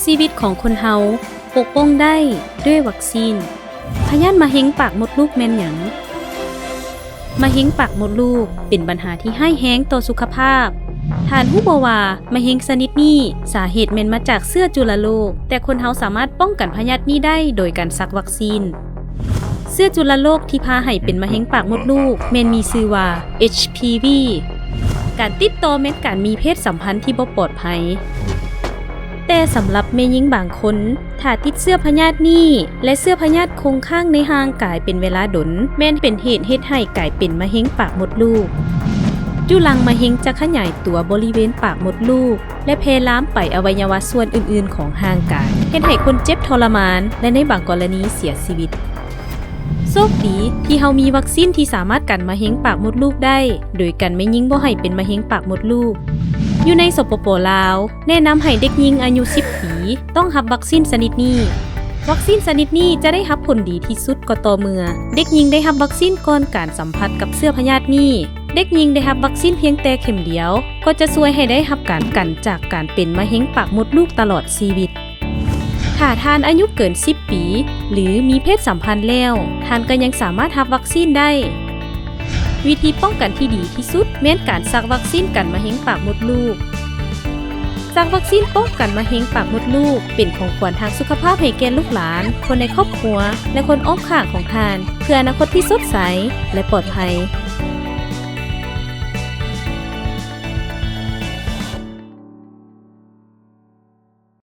ຊີວິດຂອງຄົນເຮົາປົກປ້ອງໄດ້ດ້ວຍວັກຊີນ. ພະຍາດມະເຮັງປາກມົດລູກແມ່ນຫຍັງ? ມະເຮັງປາກມົດລູກເປັນບັນຫາທີ່ຮ້າຍແຮງຕໍ່ສຸຂະພາບ. ທ່ານຮູ້ບໍ່ວ່າມະເຮັງຊະນິດນີ້ສາເຫດແມ່ນມາຈາກເຊື້ອຈຸລະໂລກ, ແຕ່ຄົນເຮົາສາມາດປ້ອງກັນພະຍາດນີ້ໄດ້ໂດຍການສັກວັກຊີນ. ເຊື້ອຈຸລະໂລກທີ່ພາໃຫ້ເປັນມະເຮັງປາກມົດລູກແມ່ນມີຊື່ວ່າ ເອັດ ພີ ວີ ການຕິດຕໍ່ແມ່ນການມີເພດສຳພັນທີ່ບໍ່ປອດໄພ. ແຕ່ສຳລັບແມ່ຍິງບາງຄົນ, ຖ້າຕິດເຊື້ອພະຍາດນີ້ ແລະ ເຊື້ອພະຍາດຄົງຄ້າງໃນຮ່າງກາຍເປັນເວລາດົນ, ແມ່ນເປັນເຫດເຮັດໃຫ້ກາຍເປັນມະເຮັງປາກມົດລູກ. ຈຸລັງມະເຮັງຈະຂະຫຍາຍຕົວບໍລິເວນປາກມົດລູກ ແລະ ແຜ່ລາມໄປອະໄວຍະວະສ່ວນອື່ນໆຂອງຮ່າງກາຍ, ເຮັດໃຫ້ຄົນເຈັບທໍລະມານ ແລະ ໃນບາງກໍລະນີເສຍຊີວິດ. ໂຊກດີທີ່ເຮົາມີວັກຊີນທີ່ສາມາດກັນມະເຮັງປາກມົດລູກໄດ້, ໂດຍກັນແມ່ຍິງບໍ່ໃຫ້ເປັນມະເຮັງປາກມົດລູກ. ຢູ່ໃນ ສປປ ລາວ ແນະນຳໃຫ້ເດັກຍິງອາຍຸສິບປີ ຕ້ອງຮັບວັກຊີນຊະນິດນີ້. ວັກຊີນຊະນິດນີ້ຈະໄດ້ຮັບຜົນດີທີ່ສຸດກໍຕໍ່ເມື່ອເດັກຍິງໄດ້ຮັບວັກຊີນກ່ອນການສຳຜັດກັບເຊື້ອພະຍາດນີ້. ເດັກຍິງໄດ້ຮັບວັກຊີນພຽງແຕ່ເຂັມດຽວ ກໍຈະຊ່ວຍໃຫ້ໄດ້ຮັບການກັນຈາກການເປັນມະເຮັງປາກມົດລູກຕະຫຼອດຊີວິດ. ຖ້າທ່ານອາຍຸເກີນສິບປີ ຫຼື ມີເພດສຳພັນແລ້ວ, ທ່ານກໍຍັງສາມາດຮັບວັກຊີນໄດ້. ວິທີປ້ອງກັນທີ່ດີທີ່ສຸດແມ່ນການສັກວັກຊີນກັນມະເຮັງປາກມົດລູກ. ສັກວັກຊີນປ້ອງກັນມະເຮັງປາກມົດລູກ ເປັນຂອງຂວັນທາງສຸຂະພາບໃຫ້ແກ່ລູກຫຼານ, ຄົນໃນຄອບຄົວ ແລະ ຄົນອ້ອມຂ້າງຂອງທ່ານ, ເພື່ອອະນາຄົດທີ່ສົດໃສ ແລະ ປອດໄພ.